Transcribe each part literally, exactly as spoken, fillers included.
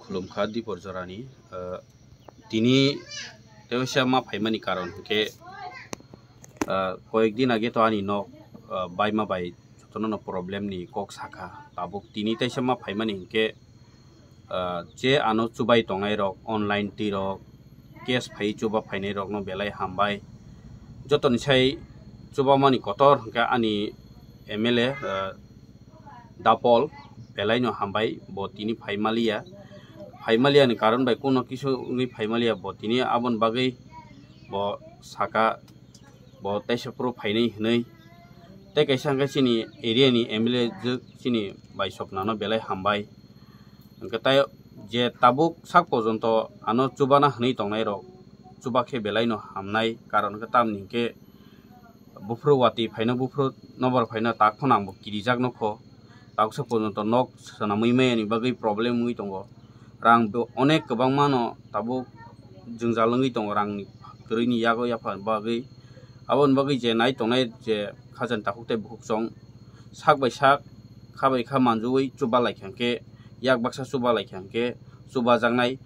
Khulumkha Dipor jorani, ah, tini teisa ma phaimani karon hwnkhe, ah, koyek din age to ani nok, ah, baima bai jotono no problem ni kok sakha. Tabuk tini teisa ma phaimani hwnkhe, ah, je ano chubai tongnai rok, online twi rok, case phai chuba phainai rok no belai hambai. Jotoni sai chuba mani kotor hwnkhe ani M L A, ah, Dapol belai no hambai, bo tini phaimaliya. Phaimaliya ni karon bai kuno kisu wngwi phaimaliya, bo tini aboni bagwi bo saka, bo teisa phuru phainai hwnwi. Tei kaisa hwnkhe chini area ni M L A jwk chini bai sopnano belai hambai. Hwnkhe tai je tabuk sak porjonto ano chubana hwnwi tongnai rok chuba khe belai no hamnai, karon hwnkhe tamni hwnkhe buphuru watwi phaino, buphuru nokbar phaino tak phano ang bo kirijak nokho. Taksa porjonto nok swnamwi maya ni bagwi problem wngwi tongo. Rang bo onek kwbangma no tabuk jwngjal wngwi tongo, rang ni kwrwi ni yago yapha bagwi. Aboni bagwi je nai tongnai je khajani takhuk tei bukhuk chwng sak bai sak, kha bai kha manjui chuba lai kha hwnkhe, yak baksa chuba lai kha hwnkhe chubajaknai.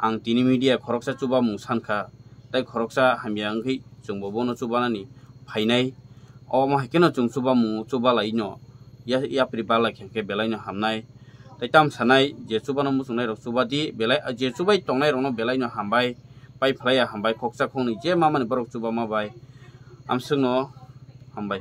Ang tini media khoroksa chubamung sankha, tei khoroksa hamya wngkhe chwngbo bono chubanani phainai. Omo hai kheno chwng chubamung chuba lai no, ya-, yapri ba lai kha hwnkhe belai no hamnai. Tei tam sanai je chubano muchungnai rok chuba di, belai je chubai tongnai rok no belai no hambai, pai phlai ya hambai, khoksa khoknwi je mamani borok chuba ma bai. Amswkno hambai.